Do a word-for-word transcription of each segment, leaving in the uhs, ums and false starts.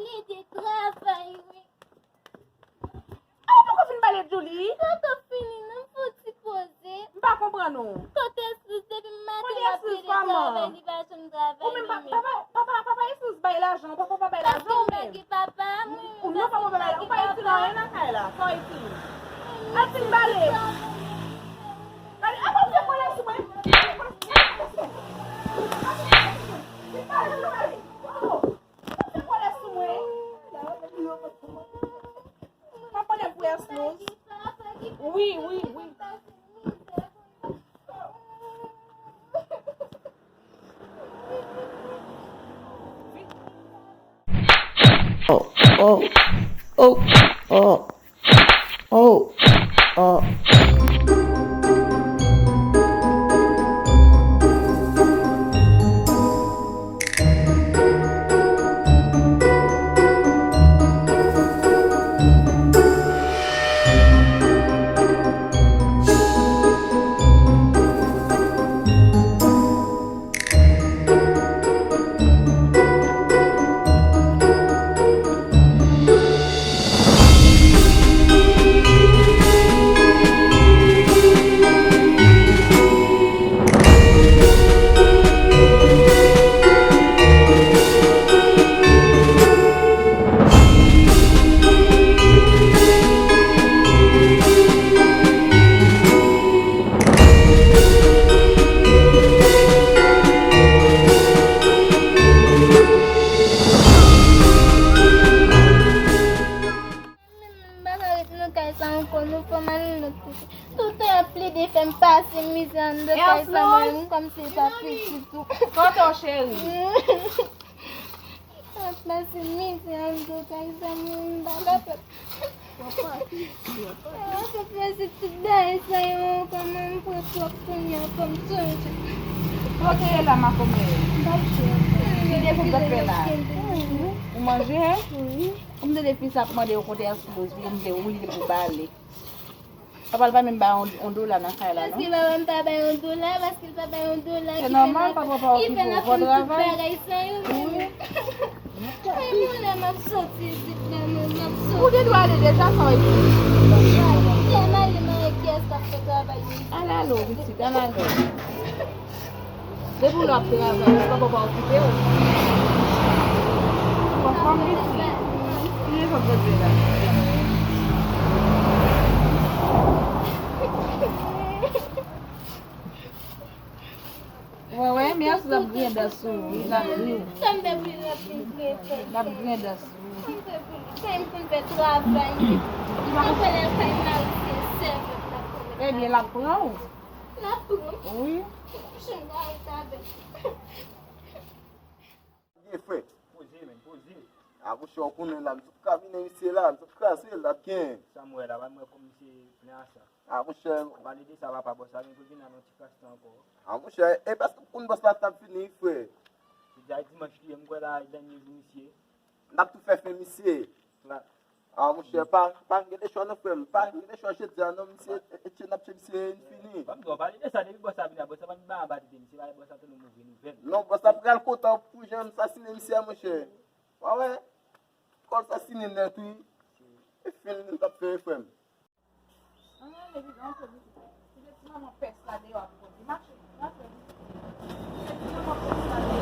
Li te travay, wi. A, ou poko fin pale, Djouly? Poko fini, non, m fè yon ti poze. M pa konprann ou. Kote Eslis depi maten l ap plede travay, li pa janm travay li menm. Ou menm, papa, papa, papa Eslis bay lajan, papa pa bay lajan ou menm. Paske m pa gen papa, wi. Ou non, papa pa bay lajan, ou pa itil anyen nan kay la, sa w itil? Al fin pale. Pale, apa w fè kòlè sou mwen? Apa w fè kòlè sou mwen? Apa w fè kòlè sou mwen? Pa pale pou Eslis. Wi, wi, wi. Oh, oh, oh, oh, oh, oh. M pa ka ret nan kay sa ankò, non, fò m al nan lòt kote. Toutan y ap plede fè m pase mizè anndan kay sa, mwen menm kòmsi e pa pitit ou. Kote w, cheri? M ap pase mizè anndan kay sa, mwen menm m pa kapab. Mwen te pase tout bagay sa yo, kòman m pran twòp kounye a, fò m chanje. Kote ye la, makomè? M pa chanje. Ki dekout w ap fè la? Ou manje? Wi. Kòm tande fi sa ap mande w kote Eslis, li di w li pou bale. Papa l pa menm bay yon, yon dola nan kay la, non? Èske papa m pa bay yon dola? Paske l pa bay yon dola ki fè n ap, ki fè n ap fè tout bagay sa yo menm. Ay, mwen la, m ap soti isit la, mwen, m ap soti. Ou te dwe ale deja, sa w di? Kè m ale, m ale, kiyès k ap fè travay yo isit? Al ale, pitit, al ale. Depi w la ap travay, papa w pa okipe w. Ou pa fanm isit. Ki rezon w bezwen la? Wè, wè, men Eslis ap griyen dan sou ou, wi, l ap griyen. Sa m fè pou li, l ap vin griyen dan sou ou. L ap griyen dan sou ou. Sa m fè pou li? Kay m konn fè travay, men. Li pa konn fè lè kay mari se sèvant l ap konn fè. Ebyen, l ap pran w. L ap pran m? Wi. Jan m ka rete avè l. Byen, frè. Poze, men, poze. A, monchè, w konnen la, m sot ka vin nan misye la, m sot kraze l, l ap gen. Sa m wè la, pa m wè kòm misye plen a sa. A, monchè. Pale de sa, papa, bòs la gen pou vin nan yon ti kras tan ankò. A, monchè, e paske m konn bòs la t ap vini, frè. Se deja dimanch li ye, m kwè la, dènye jou misye. N ap tou fè fè misye. A, monchè, pa, pa gen de chwa non, frè m. Pa gen de chwa jodi a non, misye, e, e, tche, n ap tche misye, n fini. Ban m di w, pale de sa, depi bòs la vin la, bòs la pa t ba anba tete misye, pale bòs la tou nou move nouvèl. Non, bòs la pral kontan pou jan m sasinen misye a, monchè. Wa wè, kò l sasinen nèt, wi. E fin, n t ap fè, frè m. Ann ale, vide, antre vite. Kite ti manman pès la deyò ap kondi. Mache, antre vite. Kite ti manman pès la deyò.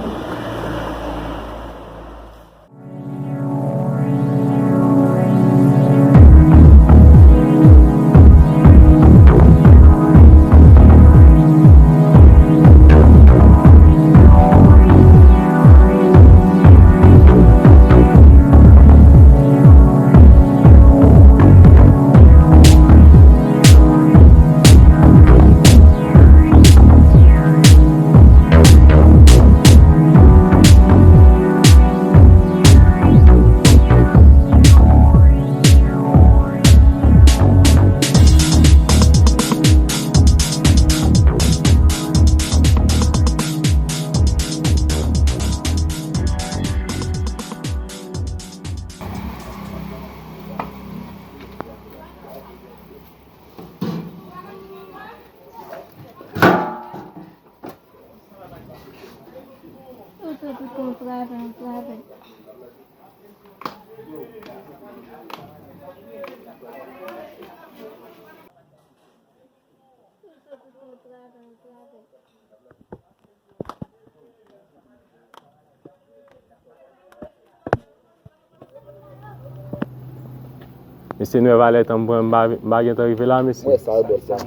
Mesye, nou wè valè tan m pran, m pa, m pa gentan rive la, mesye. Mwen sa, bòs la.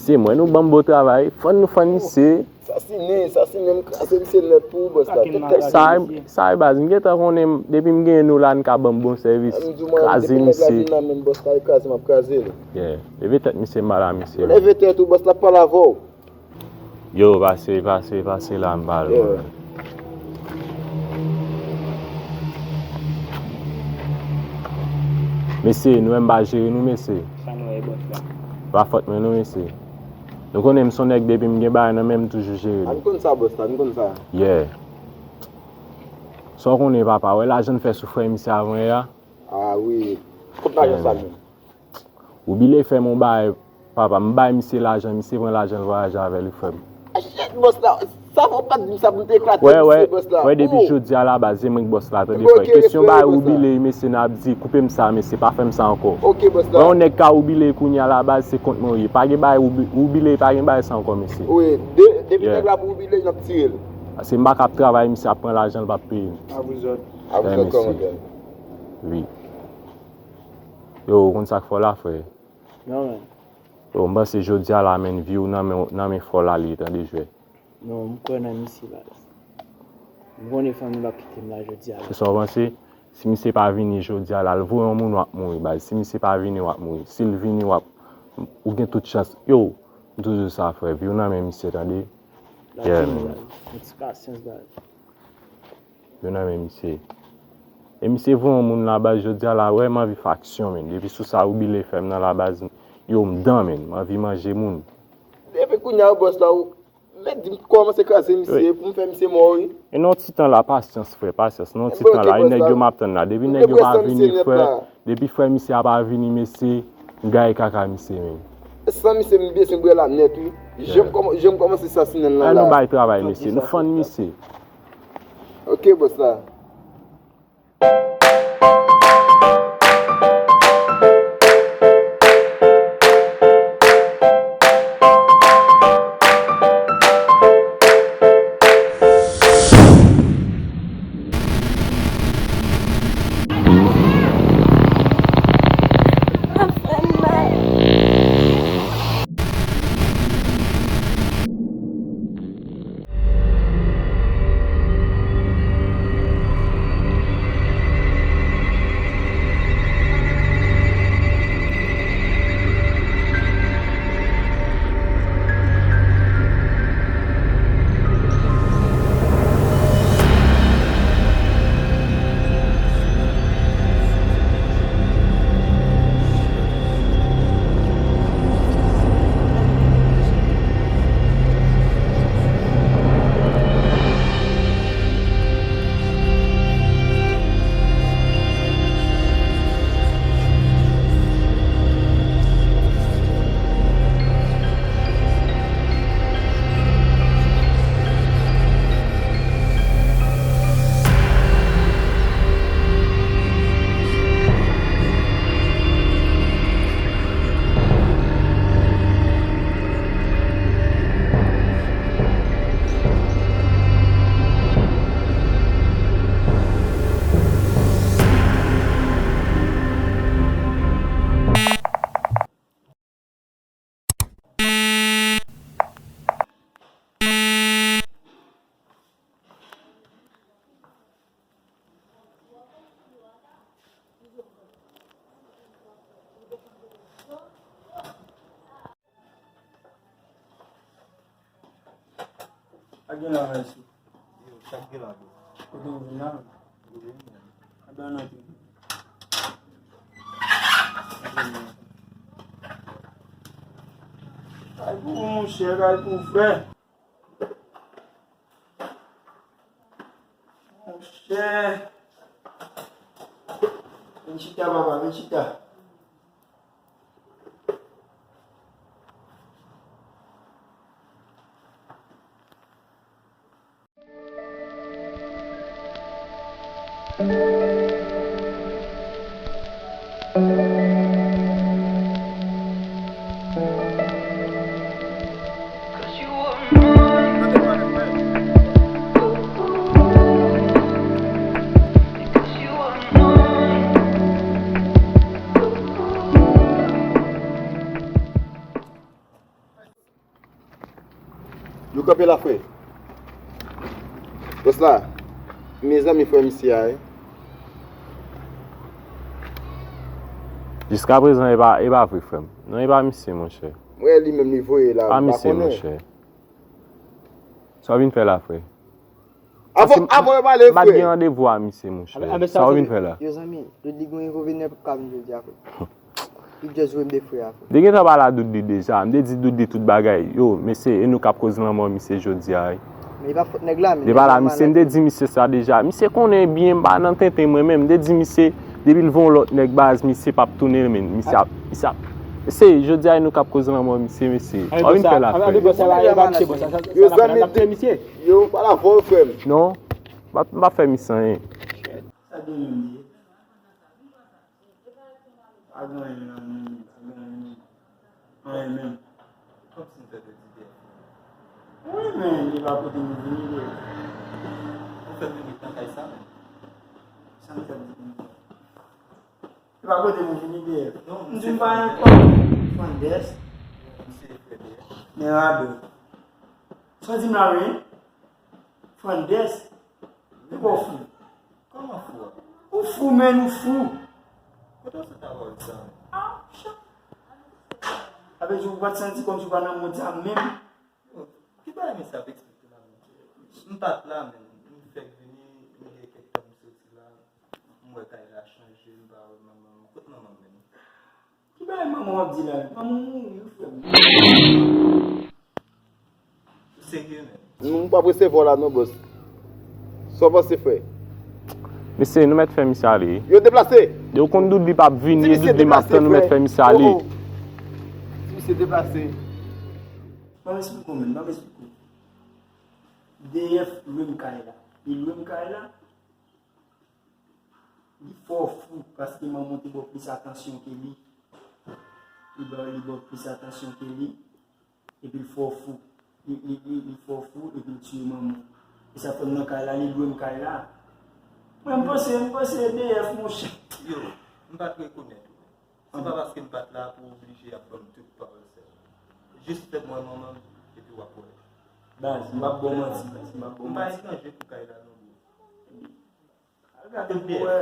Se mwen, nou ban m bon travay. Fann nou fann misye. Sasinen, sasinen, m kraze misye nèt pou ou, bòs la. Tèt, tèt. Sa, sa e baz, m gentan konnen, depi m genyen nou la, n ka ban m bon sèvis. Kraze misye. Depi nèg la vin nan men m, bòs la, e kraze, m ap kraze l. Yeah. Leve tèt misye, m ba la, mesye. Leve tèt ou, bòs la, ap pale avè w. Yo, pase, pase, pase la, m pale. Yeah. Mesye, nou wè m pa jere nou, mesye. Sa nou wè, bòs la? Pa fòt mwen, non, mesye. Nou konnen m se yon nèg depi m gen bagay nan men m, m toujou jere li. A, m konn sa, bòs la, m konn sa. Yeah. Sa w konnen, papa, wè lajan n fè sou frè misye avan yè a? A, wi. Kot lajan sa menm? Ou bile fè m yon bagay, papa, m bay misye lajan, misye pran lajan l vwayaje avè l, frè m. Shit, bòs la, sa fò w pa t di m sa pou m te eklate misye, bòs la. Wè, wè, depi jodi a la baz, se mwen k bòs la, tande, frè. Kesyon bagay ou bile, mesye, n ap di, koupe m sa, mesye, pa fè m sa ankò. Ok, bòs la. Wè, yon nèg ka ou bile kounye a la baz, se kont mwen w ye. Pa gen bagay ou bi-, ou bile, pa gen bagay sa ankò, mesye. Wi, de-, depi nèg la pou ou bile, n ap tire l. Paske m pa ka ap travay, misye ap pran lajan l, p ap peye m. A vous autres. A vous autres, kòmandan. Wi. Yo, ou konn sa k fè w la, frè? Non, man. Yo, m panse jodi a la, menn, vi w nan men, nan men fò la li ye, tande, jwè. Non, m kwè nan misye, baz. M konnen fanmi l ap kite m la jodi a la. Se sa w panse? Si misye pa vini jodi a la, l voye yon moun, w ap mouri, baz. Si misye pa vini, w ap mouri. Si l vini, w ap, ou gen tout chans. Yo, m toujou di sa, frè. Vi w nan men misye, tande? Yeah, man. Yon ti pasyans, baz. Yo nan men misye. E misye voye yon moun la baz jodi a la, wè m anvi fè aksyon, menn. Depi sou sa ou bile fè m nan la baz, yo m dan, menn. M anvi manje moun. Depi kounye a, bòs la, ou mèt di m kòmanse kraze misye pou m fè misye mò, wi. E nan yon ti tan la, pasyans, frè, pasyans. Nan yon ti tan la, e nèg yo m ap tann la. Depi nèg yo pa vini, frè, depi frè misye a pa vini, mesye, m gaye kaka misye, menn. San misye, m bezwen bwè la nèt, wi. Jan m kòman-, jan m kòmanse sasinen l la. An nou bay travay, mesye. Nou fann misye. Ok, bòs la. Sa gen la menm si. Yo, sa gen la, bro? Kote w vin la? Kote w vin la? Adan nan tou. Kay pou ou, monchè, kay pou ou, frè. Monchè. Vin chita, papa, vin chita. Kanpe la, frè. Bòs la, mezanmi, frè misye a, wi. Jiskaprezan, e pa, e pa vre, frè m. Non, e pa misye, monchè. M wè li menm, li voye la, m pa konnen. Pa misye, monchè. Sa w vin fè la, frè? Avan, avan yo pale, frè. M pa t gen randevou a misye, monchè. Sa w vin fè la? Yo, zanmi, Dudley gon revolvè nèg pou ka vin jodi a, frè. Li just voye m de frè a, frè. M te gentan pale a Dudley deja. M te di Dudley tout bagay. Yo, mesye, e nou k ap koz lanmò misye jodi a, wi. Men e pa fòt nèg la, men. Depi la, misye, m te di misye sa deja. Misye konnen byen m pa nan tenten mwen menm. M te di misye, depi l voye yon lòt nèg baz, misye p ap tounen, men. Misye ap, misye ap. Mesye, jodi a, e nou k ap koz lanmò misye, mesye. Sa w vin fè la, frè? Yo, zanmi, yo, pale avè w, frè m. Non, m p ap, m p ap fè misye anyen. Sa gen menm li ye? Pa gen anyen nan moun, pa gen anyen. Anyen menm. Kòmsi m fè pèdi tèt. Wi, men li pa kote nou vini de. Ou fè m vini nan kay sa menm. Sa m fè m vini. Li pa kote nou vini de. Non, m di m pa gen kòb. Fandès. Misye fè de. Men rado. Sa w di m la, wi? Fandès. Li ba w fou. Kòman fou a? Ou fou, men ou fou. Kote w sot avè w sa? Ah, chat. Sa vle di ou pa t santi kòmsi w pa nan mond sa menm? Yo, ki bagay mesye ap eksplike la menm? M pa t la menm. M fèk vini, m gen kèk tan m soti la. M wè kay la chanje, m pa wè manman m. Kot manman m menm? Ki bagay manman w ap di la? Manman w mouri wi, frè m. Ou serye menm? Nou pa p resevwa w la non, bòs. Sa w panse, frè? Mesye, nou mèt fè misye ale. Yo deplase! Yo konn Dudley p ap vini, e Dudley m ap tann, nou mèt fè misye ale. Ti misye deplase. Ban m esplike w menm, ban m esplike w. D F lwe m kay la. Li lwe m kay la. Li fè w fou paske manman w te ba w plis atansyon ke li. Li ba, li ba w plis atansyon ke li. Epi l fè w fou. Li, li, li, li fè w fou epi l tiye manman w. E sa fè m nan kay la, li lwe m kay la. Mwen, m panse, m panse D F, monchè. Yo, m pa t rekonèt ou. Se pa paske m pa t la pou w oblije ap ban m tout pawòl sa yo. Jis fè m wè manman m, epi w ap wè. Baz, m p ap ba w manti, baz, m p ap ba w manti. M pa etranje pou kay la non, bro. Al gade pou wè.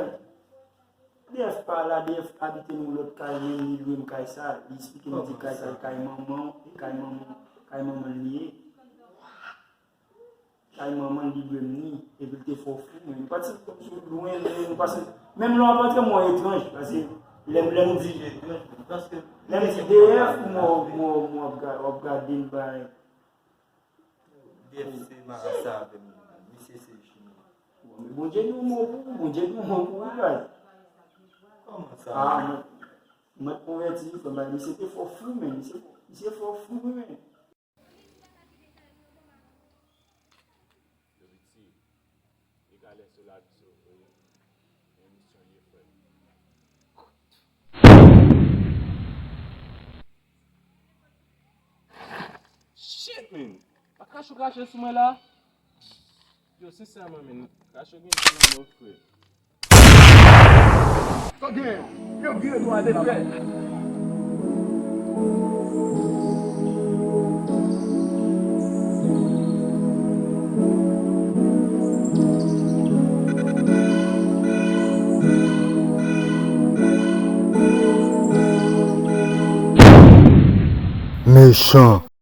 D F pa la, D F abite nan yon lòt kay, men li lwe m kay sa. Li eksplike m di kay sa, kay manman, e kay manman, kay manman l li ye. Kay manman l li lwe m ni, epi l te fè w fou, men. M pa t santi kòmsi w lwen, lwen, m pa santi. Menm lè w ap antre m wè w etranj, paske lè m, lè m di, lè m di D F, m wè w, m wè w, m wè w ap ga-, w ap gade m bay. D F se marasa avè m, misye se chimè. Bondye di yon mo pou ou, Bondye di yon mo pou ou, baz. Kòman sa? Ah, mwen, mwen konvèti, frè m, misye te fè w fou, men, misye, misye fè w fou, men. Yo piti, egalè sou lavi sou emisyon ye frè. Shit, man! Pa Kachou krache sou mwen la? Yo, sensèman, man, Kachou gen zen nan men w, frè. Yo vire dwat de frè. Mechan.